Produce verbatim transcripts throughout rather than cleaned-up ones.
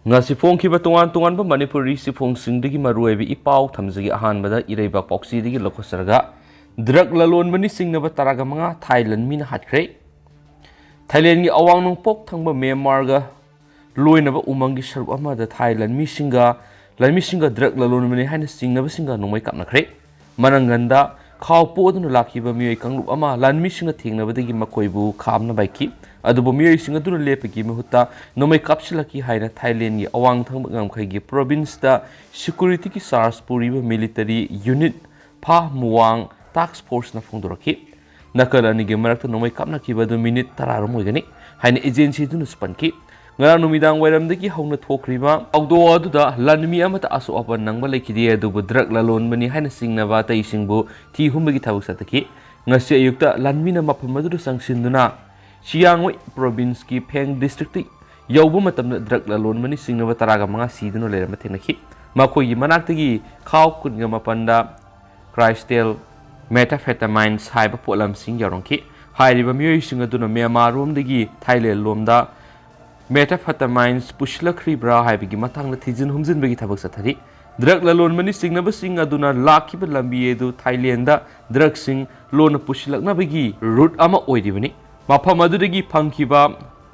ꯉꯁꯤ ꯐꯣꯡꯈꯤꯕ ꯇꯣꯉꯥꯟ ꯇꯣꯉꯥꯟꯕ ꯃꯅꯤꯄꯨꯔꯤ ꯆꯦꯐꯣꯡꯁꯤꯡꯗꯒꯤ ꯃꯔꯨꯑꯣꯏꯕ ꯏ ꯄꯥꯎ ꯊꯝꯖꯒꯦ꯫ ꯑꯍꯥꯟꯕꯗ ꯏꯔꯩꯕꯥꯛ ꯄꯥꯎꯆꯦꯗꯒꯤ ꯂꯧꯈꯠꯆꯔꯒ, ꯗ꯭ꯔꯒ ꯂꯂꯣꯟꯕꯅꯤ ꯆꯤꯡꯅꯕ ꯇꯔꯥꯒ ꯃꯉꯥ ꯊꯥꯏ ꯂꯥꯟꯃꯤꯅ ꯍꯥꯠꯈ꯭ꯔꯦ꯫ ꯊꯥꯏꯂꯦꯟꯒꯤ ꯑꯋꯥꯡ ꯅꯣꯡꯄꯣꯛ ꯊꯪꯕ ꯃ꯭ꯌꯥꯟꯃꯥꯔꯒ ꯂꯣꯏꯅꯕ ꯎꯃꯪꯒꯤ ꯁꯔꯨꯛ ꯑꯃꯗ ꯊꯥꯏ ꯂꯥꯟꯃꯤꯁꯤꯡꯒ, ꯂꯥꯟꯃꯤꯁꯤꯡꯒ ꯗ꯭ꯔꯒ ꯂꯂꯣꯟꯕꯅꯤ ꯍꯥꯏꯅ ꯆꯤꯡꯅꯕꯁꯤꯡꯒ ꯅꯣꯡꯃꯩ ꯀꯥꯞꯅꯈ꯭ꯔꯦ꯫ ꯃꯅꯪꯒꯟꯗ ꯈꯥꯎ ꯄꯣꯗꯨꯅ ꯂꯥꯛꯈꯤꯕ ꯃꯤꯑꯣꯏ ꯀꯥꯡꯂꯨꯞ ꯑꯃ ꯂꯥꯟꯃꯤꯁꯤꯡꯅ ꯊꯦꯡꯅꯕꯗꯒꯤ ꯃꯈꯣꯏꯕꯨ ꯈꯥꯝꯅꯕ ꯍꯥꯏꯈꯤ꯫ ꯑꯗꯨꯕꯨ ꯃꯤꯑꯣꯏꯁꯤꯡ ꯑꯗꯨꯅ ꯂꯦꯞꯄꯒꯤ ꯃꯍꯨꯠꯇ ꯅꯣꯡꯃꯩ ꯀꯥꯞꯁꯤꯜꯂꯛꯈꯤ ꯍꯥꯏꯅ ꯊꯥꯏꯂꯦꯟꯒꯤ ꯑꯋꯥꯡ ꯊꯪꯕ ꯉꯝꯈꯩꯒꯤ ꯄ꯭ꯔꯣꯚꯤꯟꯁꯇ ꯁꯦꯀ꯭ꯌꯨꯔꯤꯇꯤꯒꯤ ꯆꯥꯔꯖ ꯄꯨꯔꯤꯕ ꯃꯤꯂꯤꯇꯔꯤ ꯌꯨꯅꯤꯠ ꯐꯥ ꯃꯨꯋꯥꯡ ꯇꯥꯛꯁ ꯐꯣꯔꯁꯅ ꯐꯣꯡꯗꯣꯔꯛꯈꯤ꯫ ꯅꯥꯀꯜ ꯑꯅꯤꯒꯤ ꯃꯔꯛꯇ ꯅꯣꯡꯃꯩ ꯀꯥꯞꯅꯈꯤꯕ ꯑꯗꯨ ꯃꯤꯅꯤꯠ ꯇꯔꯥꯔꯣꯝ ꯑꯣꯏꯒꯅꯤ ꯍꯥꯏꯅ ꯑꯦꯖꯦꯟꯁꯤ ꯑꯗꯨꯅꯁꯨ ꯄꯟꯈꯤ꯫ ꯉꯔꯥꯡ ꯅꯨꯃꯤꯗꯥꯡ ꯋꯥꯏꯔꯝꯗꯒꯤ ꯍꯧꯅ ꯊꯣꯛꯈ꯭ꯔꯤꯕ ꯊꯧꯗꯣꯛ ꯑꯗꯨꯗ ꯂꯥꯟꯃꯤ ꯑꯃꯠꯇ ꯑꯁꯣꯛ ꯑꯄꯟ ꯅꯪꯕ ꯂꯩꯈꯤꯗꯦ, ꯑꯗꯨꯕꯨ ꯗ꯭ꯔꯒ ꯂꯂꯣꯟꯕꯅꯤ ꯍꯥꯏꯅ ꯆꯤꯡꯅꯕ ꯑꯇꯩꯁꯤꯡꯕꯨ ꯊꯤ ꯍꯨꯝꯕꯒꯤ ꯊꯕꯛ ꯆꯠꯊꯈꯤ꯫ ꯉꯁꯤ ꯑꯌꯨꯛꯇ ꯂꯥꯟꯃꯤꯅ ꯃꯐꯝ ꯑꯗꯨꯗ ꯆꯪꯁꯤꯟꯗꯨꯅ ꯁꯤꯌꯥꯡꯋꯩ ꯄ꯭ꯔꯣꯚꯤꯟꯁꯀꯤ ꯐꯦꯡ ꯗꯤꯁꯇ꯭ꯔꯤꯛꯇ ꯌꯧꯕ ꯃꯇꯝꯗ ꯗ꯭ꯔꯒ ꯂꯂꯣꯟꯕꯅꯤ ꯆꯤꯡꯅꯕ ꯇꯔꯥꯒ ꯃꯉꯥ ꯁꯤꯗꯨꯅ ꯂꯩꯔꯝꯕ ꯊꯦꯡꯅꯈꯤ꯫ ꯃꯈꯣꯏꯒꯤ ꯃꯅꯥꯛꯇꯒꯤ ꯈꯥꯎ ꯀꯨꯟꯒ ꯃꯥꯄꯟꯗ crystal methamphetamines ꯍꯥꯏꯕ ꯄꯣꯠꯂꯝꯁꯤꯡ ꯌꯥꯎꯔꯝꯈꯤ꯫ ꯍꯥꯏꯔꯤꯕ ꯃꯤꯑꯣꯏꯁꯤꯡ ꯑꯗꯨꯅ ꯃ꯭ꯌꯥꯟꯃꯥꯔ ꯂꯣꯝꯗꯒꯤ ꯊꯥꯏꯂꯦꯟ ꯂꯣꯝꯗ methamphetamines ꯄꯨꯁꯤꯜꯂꯛꯈ꯭ꯔꯤꯕ꯭ꯔꯥ ꯍꯥꯏꯕꯒꯤ ꯃꯇꯥꯡꯗ ꯊꯤꯖꯤꯟ ꯍꯨꯝꯖꯤꯟꯕꯒꯤ ꯊꯕꯛ ꯆꯠꯊꯔꯤ꯫ ꯗ꯭ꯔꯒ ꯂꯂꯣꯟꯕꯅꯤ ꯆꯤꯡꯅꯕꯁꯤꯡ ꯑꯗꯨꯅ ꯂꯥꯛꯈꯤꯕ ꯂꯝꯕꯤ ꯑꯗꯨ ꯊꯥꯏꯂꯦꯟꯗ ꯗ꯭ꯔꯒꯁꯤꯡ ꯂꯣꯟꯅ ꯄꯨꯁꯤꯜꯂꯛꯅꯕꯒꯤ ꯔꯨꯠ ꯑꯃ ꯑꯣꯏꯔꯤꯕꯅꯤ꯫ ꯃꯐꯝ ꯑꯗꯨꯗꯒꯤ ꯐꯪꯈꯤꯕ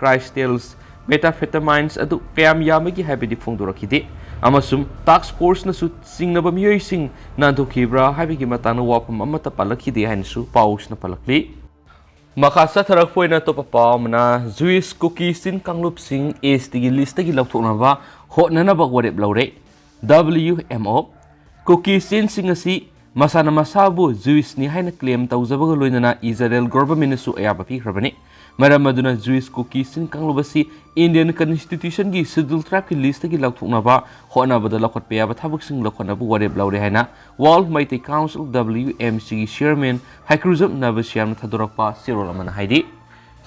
crystals methamphetamines ꯑꯗꯨ ꯀꯌꯥꯝ ꯌꯥꯝꯕꯒꯦ ꯍꯥꯏꯕꯗꯤ ꯐꯣꯡꯗꯣꯔꯛꯈꯤꯗꯦ, ꯑꯃꯁꯨꯡ ꯇꯥꯛꯁ ꯐꯣꯔꯁꯅꯁꯨ ꯆꯤꯡꯅꯕ ꯃꯤꯑꯣꯏꯁꯤꯡ ꯅꯥꯟꯊꯣꯛꯈꯤꯕ꯭ꯔꯥ ꯍꯥꯏꯕꯒꯤ ꯃꯇꯥꯡꯗ ꯋꯥꯐꯝ ꯑꯃꯠꯇ ꯄꯜꯂꯛꯈꯤꯗꯦ ꯍꯥꯏꯅꯁꯨ ꯄꯥꯎꯁꯤꯅ ꯄꯜꯂꯛꯂꯤ꯫ ꯃꯈꯥ ꯆꯠꯊꯔꯛꯄ ꯑꯣꯏꯅ ꯑꯇꯣꯞꯄ ꯄꯥꯎ ꯑꯃꯅ, ꯖ꯭ꯋꯤꯁ ꯀꯨꯀꯤ ꯆꯤꯟ ꯀꯥꯡꯂꯨꯞꯁꯤꯡ ꯑꯦꯁ ꯇꯤꯒꯤ ꯂꯤꯁꯇꯒꯤ ꯂꯧꯊꯣꯛꯅꯕ ꯍꯣꯠꯅꯅꯕ ꯋꯥꯔꯦꯞ ꯂꯧꯔꯦ꯫ ꯗꯕ꯭ꯂꯤꯌꯨ ꯑꯦꯝ ꯑꯣ꯫ ꯀꯨꯀꯤ ꯆꯤꯟꯁꯤꯡ ꯑꯁꯤ ꯃꯁꯥꯅ ꯃꯁꯥꯕꯨ ꯖ꯭ꯋꯤꯁꯅꯤ ꯍꯥꯏꯅ ꯀ꯭ꯂꯦꯝ ꯇꯧꯖꯕꯒ ꯂꯣꯏꯅꯅ ꯏꯖꯔꯦꯜ ꯒꯣꯚꯔꯟꯃꯦꯟꯠꯅꯁꯨ ꯑꯌꯥꯕ ꯄꯤꯈ꯭ꯔꯕꯅꯤ꯫ ꯃꯔꯝ ꯑꯗꯨꯅ ꯖ꯭ꯋꯤꯁ ꯀꯨꯀꯤ ꯆꯤꯟ ꯀꯥꯡꯂꯨꯞ ꯑꯁꯤ ꯏꯟꯗꯤꯌꯟ ꯀꯟꯁꯇꯤꯇ꯭ꯌꯨꯁꯟꯒꯤ ꯁꯦꯗ꯭ꯌꯨꯜ ꯇ꯭ꯔꯥꯏꯕꯀꯤ ꯂꯤꯁꯇꯒꯤ ꯂꯧꯊꯣꯛꯅꯕ ꯍꯣꯠꯅꯕꯗ ꯂꯧꯈꯠꯄ ꯌꯥꯕ ꯊꯕꯛꯁꯤꯡ ꯂꯧꯈꯠꯅꯕ ꯋꯥꯔꯦꯞ ꯂꯧꯔꯦ ꯍꯥꯏꯅ ꯋꯥꯔꯜꯗ ꯃꯩꯇꯩ ꯀꯥꯎꯟꯁꯤꯜ, ꯗꯕ꯭ꯂꯤꯌꯨ ꯑꯦꯝ ꯁꯤꯒꯤ ꯆꯤꯌꯔꯃꯦꯟ ꯍꯩꯀ꯭ꯔꯨꯖꯝ ꯅꯕꯁꯤꯌꯥꯝꯅ ꯊꯥꯗꯣꯔꯛꯄ ꯆꯦꯔꯣꯜ ꯑꯃꯅ ꯍꯥꯏꯔꯤ꯫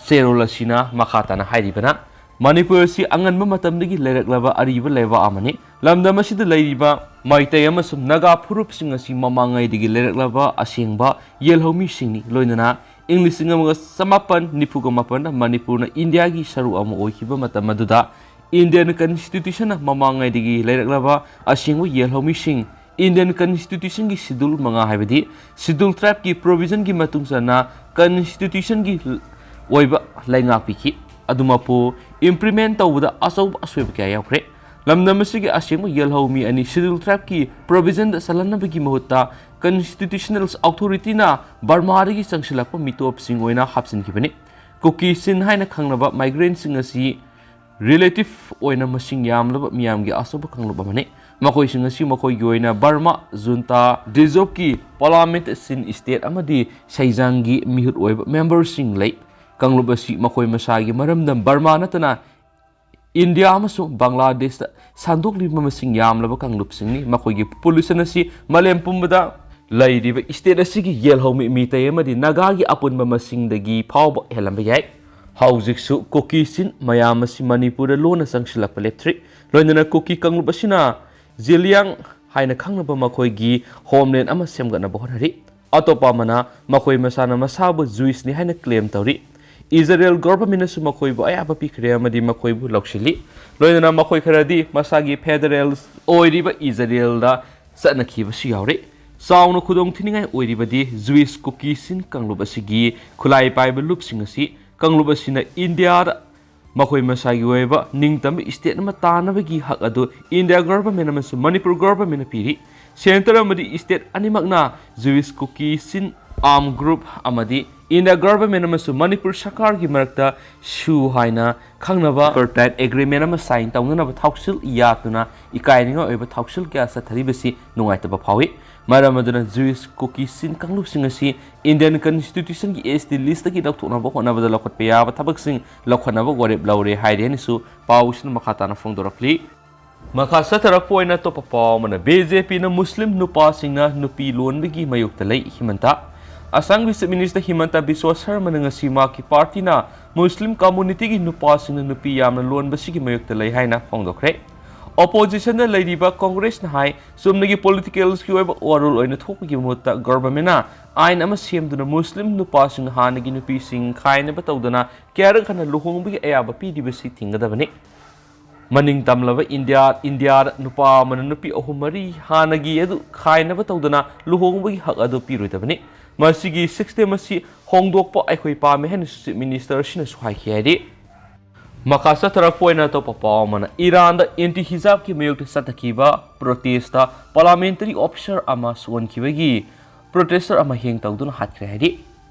ꯆꯦꯔꯣꯜ ꯑꯁꯤꯅ ꯃꯈꯥ ꯇꯥꯅ ꯍꯥꯏꯔꯤꯕꯅ, ꯃꯅꯤꯄꯨꯔ ꯑꯁꯤ ꯑꯉꯟꯕ ꯃꯇꯝꯗꯒꯤ ꯂꯩꯔꯛꯂꯕ ꯑꯔꯤꯕ ꯂꯩꯕꯥꯛ ꯑꯃꯅꯤ꯫ ꯂꯝꯗꯝ ꯑꯁꯤꯗ ꯂꯩꯔꯤꯕ ꯃꯩꯇꯩ ꯑꯃꯁꯨꯡ ꯅꯥꯒꯥ ꯐꯨꯔꯨꯞꯁꯤꯡ ꯑꯁꯤ ꯃꯃꯥꯡꯉꯩꯗꯒꯤ ꯂꯩꯔꯛꯂꯕ ꯑꯁꯦꯡꯕ ꯌꯦꯜꯍꯧꯃꯤꯁꯤꯡꯅꯤ꯫ ꯂꯣꯏꯅꯅ ꯏꯪ ꯂꯤꯁꯤꯡ ꯑꯃꯒ ꯆꯃꯥꯄꯟ ꯅꯤꯐꯨꯒ ꯃꯥꯄꯟꯗ ꯃꯅꯤꯄꯨꯔꯅ ꯏꯟꯗꯤꯌꯥꯒꯤ ꯁꯔꯨꯛ ꯑꯃ ꯑꯣꯏꯈꯤꯕ ꯃꯇꯝ ꯑꯗꯨꯗ Indian Constitution ꯃꯃꯥꯡꯉꯩꯗꯒꯤ ꯂꯩꯔꯛꯂꯕ ꯑꯁꯦꯡꯕ ꯌꯦꯜꯍꯧꯃꯤꯁꯤꯡ, Indian Constitution ꯒꯤ Schedule ꯃꯉꯥ ꯍꯥꯏꯕꯗꯤ Schedule Tribe ꯀꯤ provision ꯒꯤ ꯃꯇꯨꯡ ꯆꯟꯅ Constitution ꯒꯤ ꯑꯣꯏꯕ ꯂꯩꯉꯥꯛ ꯄꯤꯈꯤ꯫ ꯑꯗꯨꯃꯛꯄꯨ implement ꯇꯧꯕꯗ ꯑꯆꯧꯕ ꯑꯁꯣꯏꯕ ꯀꯌꯥ ꯌꯥꯎꯈ꯭ꯔꯦ꯫ ꯂꯝꯗꯝ ꯑꯁꯤꯒꯤ ꯑꯁꯦꯡꯕ ꯌꯦꯜꯍꯧ ꯃꯤ ꯑꯅꯤ Schedule Tribe ꯀꯤ provision ꯗ ꯆꯜꯍꯟꯅꯕꯒꯤ ꯃꯍꯨꯠꯇ Constitutional Authority ꯅ ꯕꯔꯃꯥꯗꯒꯤ ꯆꯪꯁꯤꯜꯂꯛꯄ ꯃꯤꯇꯣꯞꯁꯤꯡ ꯑꯣꯏꯅ ꯍꯥꯞꯆꯤꯟꯈꯤꯕꯅꯤ꯫ ꯀꯨꯀꯤ ꯆꯤꯟ ꯍꯥꯏꯅ ꯈꯪꯅꯕ migrant ꯁꯤꯡ ꯑꯁꯤ relative ꯑꯣꯏꯅ ꯃꯁꯤꯡ ꯌꯥꯝꯂꯕ ꯃꯤꯌꯥꯝꯒꯤ ꯑꯆꯧꯕ ꯀꯥꯡꯂꯨꯞ ꯑꯃꯅꯤ꯫ ꯃꯈꯣꯏꯁꯤꯡ ꯑꯁꯤ ꯃꯈꯣꯏꯒꯤ ꯑꯣꯏꯅ ꯕꯔꯃꯥ ꯖꯨꯟꯇꯥ ꯗꯤꯖꯣꯞꯀꯤ parliament, ꯆꯤꯟ state ꯑꯃꯗꯤ ꯁꯩꯖꯥꯡꯒꯤ ꯃꯤꯍꯨꯠ ꯑꯣꯏꯕ member ꯁꯤꯡ ꯂꯩ꯫ ꯀꯥꯡꯂꯨꯞ ꯑꯁꯤ ꯃꯈꯣꯏ ꯃꯁꯥꯒꯤ ꯃꯔꯝꯗꯝ ꯕꯔꯃꯥ ꯅꯠꯇꯅ ꯏꯟꯗꯤꯌꯥ ꯑꯃꯁꯨꯡ ꯕꯪꯒ꯭ꯂꯥꯗꯦꯁꯇ ꯁꯟꯗꯣꯛꯂꯤꯕ ꯃꯁꯤꯡ ꯌꯥꯝꯂꯕ ꯀꯥꯡꯂꯨꯞꯁꯤꯡꯅꯤ꯫ ꯃꯈꯣꯏꯒꯤ population ꯑꯁꯤ ꯃꯥꯂꯦꯝ ꯄꯨꯝꯕꯗ ꯂꯩꯔꯤꯕ state ꯑꯁꯤꯒꯤ ꯌꯦꯜꯍꯧꯃꯤ ꯃꯤꯇꯩ ꯑꯃꯗꯤ ꯅꯥꯒꯥꯒꯤ ꯑꯄꯨꯟꯕ ꯃꯁꯤꯡꯗꯒꯤ ꯐꯥꯎꯕ ꯍꯦꯜꯂꯝꯕ ꯌꯥꯏ꯫ ꯍꯧꯖꯤꯛꯁꯨ ꯀꯨꯀꯤ ꯆꯤꯟ ꯃꯌꯥꯝ ꯑꯁꯤ ꯃꯅꯤꯄꯨꯔꯗ ꯂꯣꯟꯅ ꯆꯪꯁꯤꯜꯂꯛꯄ ꯂꯦꯞꯇ꯭ꯔꯤ꯫ ꯂꯣꯏꯅꯅ ꯀꯨꯀꯤ ꯀꯥꯡꯂꯨꯞ ꯑꯁꯤꯅ ꯖꯤꯂꯤꯌꯥꯡ ꯍꯥꯏꯅ ꯈꯪꯅꯕ ꯃꯈꯣꯏꯒꯤ homeland ꯑꯃ ꯁꯦꯝꯒꯠꯅꯕ ꯍꯣꯠꯅꯔꯤ꯫ ꯑꯇꯣꯞꯄ ꯑꯃꯅ ꯃꯈꯣꯏ ꯃꯁꯥꯅ ꯃꯁꯥꯕꯨ Jewish ꯅꯤ ꯍꯥꯏꯅ claim ꯇꯧꯔꯤ꯫ ꯏꯖꯔꯦꯜ government ꯅꯁꯨ ꯃꯈꯣꯏꯕꯨ ꯑꯌꯥꯕ ꯄꯤꯈ꯭ꯔꯦ ꯑꯃꯗꯤ ꯃꯈꯣꯏꯕꯨ ꯂꯧꯁꯤꯜꯂꯤ꯫ ꯂꯣꯏꯅꯅ ꯃꯈꯣꯏ ꯈꯔꯗꯤ ꯃꯁꯥꯒꯤ federal ꯑꯣꯏꯔꯤꯕ ꯏꯖꯔꯦꯜꯗ ꯆꯠꯅꯈꯤꯕꯁꯨ ꯌꯥꯎꯔꯤ꯫ ꯆꯥꯎꯅ ꯈꯨꯗꯣꯡ ꯊꯤꯅꯤꯡꯉꯥꯏ ꯑꯣꯏꯔꯤꯕꯗꯤ Jewish ꯀꯨꯀꯤ ꯆꯤꯟ ꯀꯥꯡꯂꯨꯞ ꯑꯁꯤꯒꯤ ꯈꯨꯠꯂꯥꯏ ꯄꯥꯏꯕ ꯂꯨꯞꯁꯤꯡ ꯑꯁꯤ ꯀꯥꯡꯂꯨꯞ ꯑꯁꯤꯅ ꯏꯟꯗꯤꯌꯥꯗ ꯃꯈꯣꯏ ꯃꯁꯥꯒꯤ ꯑꯣꯏꯕ ꯅꯤꯡꯇꯝꯕ state ꯑꯃ ꯇꯥꯅꯕꯒꯤ ꯍꯛ ꯑꯗꯨ ꯏꯟꯗꯤꯌꯥ government ꯑꯃꯁꯨꯡ ꯃꯅꯤꯄꯨꯔ government ꯅ ꯄꯤꯔꯤ꯫ Centre ꯑꯃꯗꯤ state ꯑꯅꯤꯃꯛꯅ Jewish ꯀꯨꯀꯤ ꯆꯤꯟ armed group ꯑꯃꯗꯤ ꯏꯟꯗꯤꯌꯥ government ꯑꯃꯁꯨꯡ ꯃꯅꯤꯄꯨꯔ ꯁꯔꯀꯥꯔꯒꯤ ꯃꯔꯛꯇ ꯁꯨ ꯍꯥꯏꯅ ꯈꯪꯅꯕ tripartite agreement ꯑꯃ sign ꯇꯧꯅꯅꯕ ꯊꯧꯁꯤꯜ ꯌꯥꯠꯇꯨꯅ ꯏꯀꯥꯏꯅꯤꯡꯉꯥꯏ ꯑꯣꯏꯕ ꯊꯧꯁꯤꯜ ꯀꯌꯥ ꯆꯠꯊꯔꯤꯕꯁꯤ ꯅꯨꯡꯉꯥꯏꯇꯕ ꯐꯥꯎꯏ꯫ ꯃꯔꯝ ꯑꯗꯨꯅ Jewish ꯀꯨꯀꯤ ꯆꯤꯟ ꯀꯥꯡꯂꯨꯞꯁꯤꯡ ꯑꯁꯤ Indian Constitution ꯒꯤ S T list ꯇꯒꯤ ꯂꯧꯊꯣꯛꯅꯕ ꯍꯣꯠꯅꯕꯗ ꯂꯧꯈꯠꯄ ꯌꯥꯕ ꯊꯕꯛꯁꯤꯡ ꯂꯧꯈꯠꯅꯕ ꯋꯥꯔꯦꯞ ꯂꯧꯔꯦ ꯍꯥꯏꯔꯤ ꯍꯥꯏꯅꯁꯨ ꯄꯥꯎꯁꯤꯅ ꯃꯈꯥ ꯇꯥꯅ ꯐꯣꯡꯗꯣꯔꯛꯂꯤ꯫ ꯃꯈꯥ ꯆꯠꯊꯔꯛꯄ ꯑꯣꯏꯅ ꯑꯇꯣꯞꯄ ꯄꯥꯎ ꯑꯃꯅ, B J P ꯅ ꯃꯨꯁꯂꯤꯝ ꯅꯨꯄꯥꯁꯤꯡꯅ ꯅꯨꯄꯤ ꯂꯣꯟꯕꯒꯤ ꯃꯥꯌꯣꯛꯇ ꯂꯩ꯫ ꯍꯤꯃꯟꯇ, ꯑꯁꯥꯝꯒꯤ Chief Minister ꯍꯤꯃꯟꯇ ꯕꯤꯁ꯭ꯋ ꯁꯔꯃꯅ ꯉꯁꯤ ꯃꯍꯥꯛꯀꯤ party ꯅ ꯃꯨꯁꯂꯤꯝ community ꯒꯤ ꯅꯨꯄꯥꯁꯤꯡꯅ ꯅꯨꯄꯤ ꯌꯥꯝꯅ ꯂꯣꯟꯕꯁꯤꯒꯤ ꯃꯥꯌꯣꯛꯇ ꯂꯩ ꯍꯥꯏꯅ ꯐꯣꯡꯗꯣꯛꯈ꯭ꯔꯦ꯫ Opposition ꯗ ꯂꯩꯔꯤꯕ Congress ꯅ ꯍꯥꯏ, ꯆꯨꯝꯅꯒꯤ political ꯒꯤ ꯑꯣꯏꯕ ꯋꯥꯔꯣꯜ ꯑꯣꯏꯅ ꯊꯣꯛꯄꯒꯤ ꯃꯍꯨꯠꯇ government ꯅ ꯑꯥꯏꯟ ꯑꯃ ꯁꯦꯝꯗꯨꯅ ꯃꯨꯁꯂꯤꯝ ꯅꯨꯄꯥꯁꯤꯡ ꯍꯥꯟꯅꯒꯤ ꯅꯨꯄꯤꯁꯤꯡ ꯈꯥꯏꯅꯕ ꯇꯧꯗꯅ ꯀꯌꯥꯔꯛ ꯍꯟꯅ ꯂꯨꯍꯣꯡꯕꯒꯤ ꯑꯌꯥꯕ ꯄꯤꯔꯤꯕꯁꯤ ꯊꯤꯡꯒꯗꯕꯅꯤ꯫ ꯃꯅꯤꯡ ꯇꯝꯂꯕ ꯏꯟꯗꯤꯌꯥ, ꯏꯟꯗꯤꯌꯥꯗ ꯅꯨꯄꯥ ꯑꯃꯅ ꯅꯨꯄꯤ ꯑꯍꯨꯝ ꯃꯔꯤ ꯍꯥꯟꯅꯒꯤ ꯑꯗꯨ ꯈꯥꯏꯅꯕ ꯇꯧꯗꯅ ꯂꯨꯍꯣꯡꯕꯒꯤ ꯍꯛ ꯑꯗꯨ ꯄꯤꯔꯣꯏꯗꯕꯅꯤ꯫ ꯃꯁꯤꯒꯤ system ꯑꯁꯤ ꯍꯣꯡꯗꯣꯛꯄ ꯑꯩꯈꯣꯏ ꯄꯥꯝꯃꯤ ꯍꯥꯏꯅꯁꯨ Chief Minister ꯑꯁꯤꯅꯁꯨ ꯍꯥꯏꯈꯤ ꯍꯥꯏꯔꯤ꯫ ꯃꯈꯥ ꯆꯠꯊꯔꯛꯄ ꯑꯣꯏꯅ ꯑꯇꯣꯞꯄ ꯄꯥꯎ ꯑꯃꯅ, ꯏꯔꯥꯟꯗ anti hijab ꯀꯤ ꯃꯥꯌꯣꯛꯇ ꯆꯠꯊꯈꯤꯕ protest ꯇ parliamentary officer ꯑꯃ ꯁꯣꯛꯍꯟꯈꯤꯕꯒꯤ protester ꯑꯃ ꯍꯦꯡ ꯇꯧꯗꯨꯅ ꯍꯥꯠꯈ꯭ꯔꯦ ꯍꯥꯏꯔꯤ꯫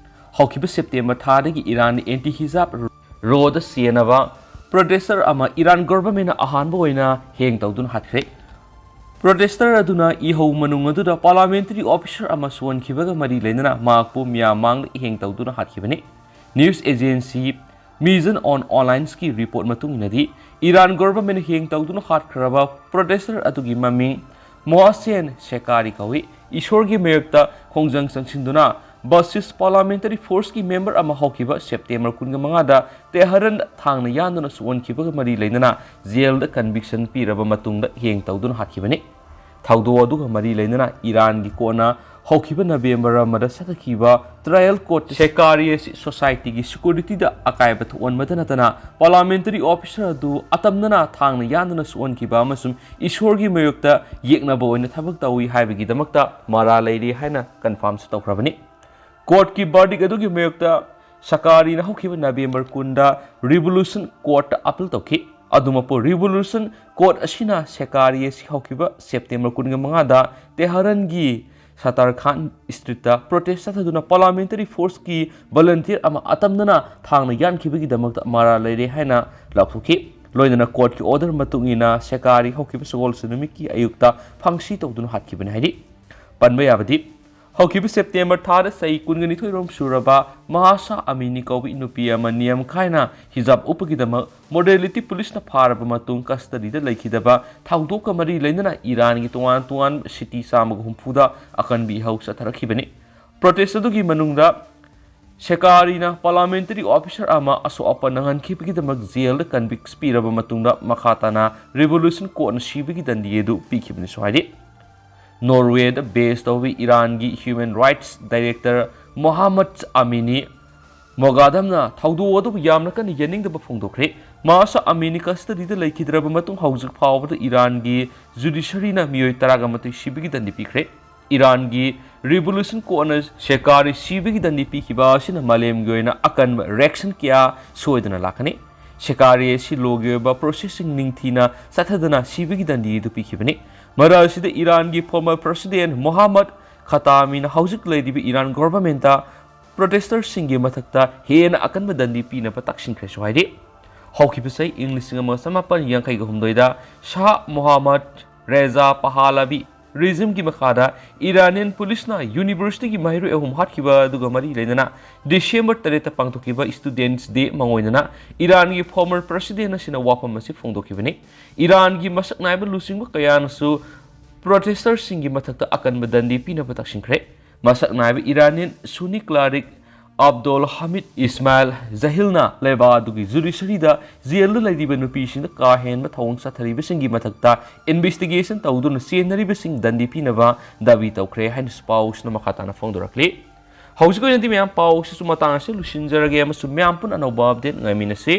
ꯍꯧꯈꯤꯕ September ꯊꯥꯗꯒꯤ ꯏꯔꯥꯟꯗ anti hijab ꯔꯣꯗ ꯆꯦꯟꯅꯕ protester ꯑꯃ ꯏꯔꯥꯟ government ꯅ ꯑꯍꯥꯟꯕ ꯑꯣꯏꯅ ꯍꯦꯡ ꯇꯧꯗꯨꯅ ꯍꯥꯠꯈ꯭ꯔꯦ꯫ Protester ꯑꯗꯨꯅ ꯏꯍꯧ ꯃꯅꯨꯡ ꯑꯗꯨꯗ parliamentary officer ꯑꯃ ꯁꯣꯛꯍꯟꯈꯤꯕꯒ ꯃꯔꯤ ꯂꯩꯅꯅ ꯃꯍꯥꯛꯄꯨ ꯃꯤꯌꯥꯝ ꯃꯥꯡꯗ ꯏꯍꯦꯡ ꯇꯧꯗꯨꯅ ꯍꯥꯠꯈꯤꯕꯅꯤ꯫ News agency Mizan on Online ꯀꯤ report ꯃꯇꯨꯡ ꯏꯟꯅꯗꯤ, ꯏꯔꯥꯟ government ꯅ ꯍꯦꯡ ꯇꯧꯗꯨꯅ ꯍꯥꯠꯈ꯭ꯔꯕ protester ꯑꯗꯨꯒꯤ ꯃꯃꯤꯡ ꯃꯣꯍꯁꯦꯟ ꯁꯦꯀꯥꯔꯤ ꯀꯧꯏ꯫ ꯏꯁꯣꯔꯒꯤ ꯃꯥꯌꯣꯛꯇ ꯈꯣꯡꯖꯪ ꯆꯪꯁꯤꯟꯗꯨꯅ Basij parliamentary force ꯀꯤ member ꯑꯃ ꯍꯧꯈꯤꯕ September ꯀꯨꯟꯃꯉꯥꯗ ꯇꯦꯍꯔꯟꯗ ꯊꯥꯡꯅ ꯌꯥꯟꯗꯨꯅ ꯁꯣꯛꯍꯟꯈꯤꯕꯒ ꯃꯔꯤ ꯂꯩꯅꯅ jail ꯗ conviction ꯄꯤꯔꯕ ꯃꯇꯨꯡꯗ ꯍꯦꯡ ꯇꯧꯗꯨꯅ ꯍꯥꯠꯈꯤꯕꯅꯤ꯫ ꯊꯧꯗꯣꯛ ꯑꯗꯨꯒ ꯃꯔꯤ ꯂꯩꯅꯅ ꯏꯔꯥꯟꯒꯤ ꯀꯣꯟꯅ ꯍꯧꯈꯤꯕ November ꯑꯃꯗ ꯆꯠꯊꯈꯤꯕ trial court ꯇ ꯁꯦꯀꯥꯔꯤ ꯑꯁꯤ society ꯒꯤ security ꯗ ꯑꯀꯥꯏꯕ ꯊꯣꯛꯍꯟꯕꯇ ꯅꯠꯇꯅ parliamentary officer ꯑꯗꯨ ꯑꯇꯝꯅꯅ ꯊꯥꯡꯅ ꯌꯥꯟꯗꯨꯅ ꯁꯣꯛꯍꯟꯈꯤꯕ ꯑꯃꯁꯨꯡ ꯏꯁꯣꯔꯒꯤ ꯃꯥꯌꯣꯛꯇ ꯌꯦꯛꯅꯕ ꯑꯣꯏꯅ ꯊꯕꯛ ꯇꯧꯏ ꯍꯥꯏꯕꯒꯤꯗꯃꯛꯇ ꯃꯔꯥꯜ ꯂꯩꯔꯤ ꯍꯥꯏꯅ confirm ꯁꯨ ꯇꯧꯈ꯭ꯔꯕꯅꯤ꯫ Court ꯀꯤ verdict ꯑꯗꯨꯒꯤ ꯃꯥꯌꯣꯛꯇ ꯁꯦꯀꯥꯔꯤꯅ ꯍꯧꯈꯤꯕ November ꯀꯨꯟꯗ Revolution Court ꯇ appeal ꯇꯧꯈꯤ꯫ ꯑꯗꯨꯃꯛꯄꯨ, Revolution Court ꯑꯁꯤꯅ ꯁꯦꯀꯥꯔꯤ ꯑꯁꯤ ꯍꯧꯈꯤꯕ September ꯀꯨꯟꯃꯉꯥꯗ ꯇꯦꯍꯔꯟꯒꯤ ꯁꯇꯥꯔ ꯈꯥꯟ street ꯇ protest ꯆꯠꯊꯗꯨꯅ parliamentary force ꯀꯤ volunteer ꯑꯃ ꯑꯇꯝꯅꯅ ꯊꯥꯡꯅ ꯌꯥꯟꯈꯤꯕꯒꯤꯗꯃꯛꯇ ꯃꯔꯥꯜ ꯂꯩꯔꯦ ꯍꯥꯏꯅ ꯂꯥꯎꯊꯣꯛꯈꯤ꯫ ꯂꯣꯏꯅꯅ court ꯀꯤ order ꯃꯇꯨꯡ ꯏꯟꯅ ꯁꯦꯀꯥꯔꯤ ꯍꯧꯈꯤꯕ ꯁꯒꯣꯜꯁꯦꯟ ꯅꯨꯃꯤꯠꯀꯤ ꯑꯌꯨꯛꯇ ꯐꯥꯡꯁꯤ ꯇꯧꯗꯨꯅ ꯍꯥꯠꯈꯤꯕꯅꯤ ꯍꯥꯏꯔꯤ꯫ ꯄꯟꯕ ꯌꯥꯕꯗꯤ, ꯍꯧꯈꯤꯕ September ꯊꯥꯗ ꯆꯍꯤ ꯀꯨꯟꯅꯤꯊꯣꯏ ꯔꯣꯝ ꯁꯨꯔꯕ ꯃꯍꯥꯁꯥ ꯑꯃꯤꯅꯤ ꯀꯧꯕ ꯅꯨꯄꯤ ꯑꯃ ꯅꯤꯌꯝ ꯀꯥꯏꯅ hijab ꯎꯞꯄꯒꯤꯗꯃꯛ morality police ꯅ ꯐꯥꯔꯕ ꯃꯇꯨꯡ custody ꯗ ꯂꯩꯈꯤꯗꯕ ꯊꯧꯗꯣꯛꯀ ꯃꯔꯤ ꯂꯩꯅꯅ ꯏꯔꯥꯟꯒꯤ ꯇꯣꯉꯥꯟ ꯇꯣꯉꯥꯟꯕ city ꯆꯥꯝꯃꯒ ꯍꯨꯝꯐꯨꯗ ꯑꯀꯟꯕ ꯏꯍꯧ ꯆꯠꯊꯔꯛꯈꯤꯕꯅꯤ꯫ Protest ꯑꯗꯨꯒꯤ ꯃꯅꯨꯡꯗ ꯁꯦꯀꯥꯔꯤꯅ parliamentary officer ꯑꯃ ꯑꯁꯣꯛ ꯑꯄꯟ ꯅꯪꯍꯟꯈꯤꯕꯒꯤꯗꯃꯛ jail ꯗ convict ꯄꯤꯔꯕ ꯃꯇꯨꯡꯗ ꯃꯈꯥ ꯇꯥꯅ Revolution Court ꯅ ꯁꯤꯕꯒꯤ ꯗꯟꯗꯤ ꯑꯗꯨ ꯄꯤꯈꯤꯕꯅꯤꯁꯨ ꯍꯥꯏꯔꯤ꯫ Norway ꯗ base ꯇꯧꯕ ꯏꯔꯥꯟꯒꯤ human rights director ꯃꯣꯍꯥꯃꯗ ꯑꯃꯤꯅꯤ ꯃꯣꯒꯥꯗꯝꯅ ꯊꯧꯗꯣꯛ ꯑꯗꯨꯕꯨ ꯌꯥꯝꯅ ꯀꯟꯅ ꯌꯦꯡꯅꯤꯡꯗꯕ ꯐꯣꯡꯗꯣꯛꯈ꯭ꯔꯦ꯫ ꯃꯍꯥꯁꯥ ꯑꯃꯤꯅꯤ ꯀꯁꯇꯗꯤꯗ ꯂꯩꯈꯤꯗ꯭ꯔꯕ ꯃꯇꯨꯡ ꯍꯧꯖꯤꯛ ꯐꯥꯎꯕꯗ ꯏꯔꯥꯟꯒꯤ ꯖꯨꯗꯤꯁꯔꯤꯅ ꯃꯤꯑꯣꯏ ꯇꯔꯥꯒ ꯃꯥꯊꯣꯏ ꯁꯤꯕꯒꯤ ꯗꯟꯗꯤ ꯄꯤꯈ꯭ꯔꯦ꯫ ꯏꯔꯥꯟꯒꯤ ꯔꯤꯚꯣꯂꯨꯁꯟ ꯀꯣꯔꯠꯅ ꯁꯦꯀꯥꯔꯤ ꯁꯤꯕꯒꯤ ꯗꯟꯗꯤ ꯄꯤꯈꯤꯕ ꯑꯁꯤꯅ ꯃꯥꯂꯦꯝꯒꯤ ꯑꯣꯏꯅ ꯑꯀꯟꯕ ꯔꯤꯑꯦꯛꯁꯟ ꯀꯌꯥ ꯁꯣꯏꯗꯅ ꯂꯥꯛꯀꯅꯤ꯫ ꯁꯦꯀꯥꯔꯤ ꯑꯁꯤ ꯂꯣꯒꯤ ꯑꯣꯏꯕ ꯄ꯭ꯔꯣꯁꯦꯁꯁꯤꯡ ꯅꯤꯡꯊꯤꯅ ꯆꯠꯊꯗꯅ ꯁꯤꯕꯒꯤ ꯗꯟꯗꯤ ꯑꯗꯨ ꯄꯤꯈꯤꯕꯅꯤ꯫ ꯃꯔꯛ ꯑꯁꯤꯗ ꯏꯔꯥꯟꯒꯤ ꯐꯣꯔꯃꯔ ꯄ꯭ꯔꯁꯤꯗꯦꯟ ꯃꯣꯍꯥꯃꯗ ꯈꯇꯥꯃꯤꯅ ꯍꯧꯖꯤꯛ ꯂꯩꯔꯤꯕ ꯏꯔꯥꯟ ꯒꯣꯚꯔꯟꯃꯦꯟꯠꯇ ꯄ꯭ꯔꯣꯇꯦꯁꯇꯔꯁꯤꯡꯒꯤ ꯃꯊꯛꯇ ꯍꯦꯟꯅ ꯑꯀꯟꯕ ꯗꯟꯗꯤ ꯄꯤꯅꯕ ꯇꯛꯁꯤꯟꯈ꯭ꯔꯦꯁꯨ ꯍꯥꯏꯔꯤ꯫ ꯍꯧꯈꯤꯕ ꯆꯍꯤ ꯏꯪ ꯂꯤꯁꯤꯡ ꯑꯃ ꯆꯃꯥꯄꯟ ꯌꯥꯡꯈꯩꯒ ꯍꯨꯝꯗꯣꯏꯗ ꯁꯥꯍ ꯃꯣꯍꯥꯃꯗ ꯔꯦꯖꯥ ꯄꯍꯥꯂꯥꯕꯤ ꯔꯤꯖꯤꯝꯒꯤ ꯃꯈꯥꯗ ꯏꯔꯥꯅꯤꯌꯟ ꯄꯨꯂꯤꯁꯅ ꯌꯨꯅꯤꯚꯔꯁꯤꯇꯤꯒꯤ ꯃꯍꯩꯔꯣꯏ ꯑꯍꯨꯝ ꯍꯥꯠꯈꯤꯕ ꯑꯗꯨꯒ ꯃꯔꯤ ꯂꯩꯅꯅ ꯗꯤꯁꯦꯝꯕꯔ ꯇꯔꯦꯠꯇ ꯄꯥꯡꯊꯣꯛꯈꯤꯕ ꯁ꯭ꯇꯨꯗꯦꯟꯠꯁ ꯗꯦ ꯃꯥꯡꯑꯣꯏꯅꯅ ꯏꯔꯥꯟꯒꯤ ꯐꯣꯔꯃꯔ ꯄ꯭ꯔꯁꯤꯗꯦꯟ ꯑꯁꯤꯅ ꯋꯥꯐꯝ ꯑꯁꯤ ꯐꯣꯡꯗꯣꯛꯈꯤꯕꯅꯤ꯫ ꯏꯔꯥꯟꯒꯤ ꯃꯁꯛ ꯅꯥꯏꯕ ꯂꯨꯆꯤꯡꯕ ꯀꯌꯥꯅꯁꯨ ꯄ꯭ꯔꯣꯇꯦꯁꯇꯔꯁꯤꯡꯒꯤ ꯃꯊꯛꯇ ꯑꯀꯟꯕ ꯗꯟꯗꯤ ꯄꯤꯅꯕ ꯇꯛꯁꯤꯟꯈ꯭ꯔꯦ꯫ ꯃꯁꯛ ꯅꯥꯏꯕ ꯏꯔꯥꯅꯤꯌꯟ ꯁꯨꯅꯤ ꯀ꯭ꯂꯥꯔꯤꯛ ꯑꯕꯗꯣꯜ ꯍꯃꯤꯗ ꯏꯁꯃꯥꯏꯜ ꯖꯍꯤꯜꯅ ꯂꯩꯕꯥꯛ ꯑꯗꯨꯒꯤ ꯖꯨꯗꯤꯁꯔꯤꯗ ꯖꯦꯜꯗ ꯂꯩꯔꯤꯕ ꯅꯨꯄꯤꯁꯤꯡꯗ ꯀꯥ ꯍꯦꯟꯕ ꯊꯧꯑꯣꯡ ꯆꯠꯊꯔꯤꯕꯁꯤꯡꯒꯤ ꯃꯊꯛꯇ ꯏꯟꯚꯦꯁꯇꯤꯒꯦꯁꯟ ꯇꯧꯗꯨꯅ ꯆꯦꯟꯅꯔꯤꯕꯁꯤꯡ ꯗꯟꯗꯤ ꯄꯤꯅꯕ ꯗꯥꯕꯤ ꯇꯧꯈ꯭ꯔꯦ ꯍꯥꯏꯅꯁꯨ ꯄꯥꯎꯁꯤꯅ ꯃꯈꯥ ꯇꯥꯅ ꯐꯣꯡꯗꯣꯔꯛꯂꯤ꯫ ꯍꯧꯖꯤꯛ ꯑꯣꯏꯅꯗꯤ ꯃꯌꯥꯝ ꯄꯥꯎꯁꯤꯁꯨ ꯃꯇꯥꯡ ꯑꯁꯤ ꯂꯣꯏꯁꯤꯟꯖꯔꯒꯦ ꯑꯃꯁꯨꯡ ꯃꯌꯥꯝ ꯄꯨꯟꯅ ꯑꯅꯧꯕ ꯑꯞꯗꯦꯠ ꯉꯥꯏꯃꯤꯟꯅꯁꯤ꯫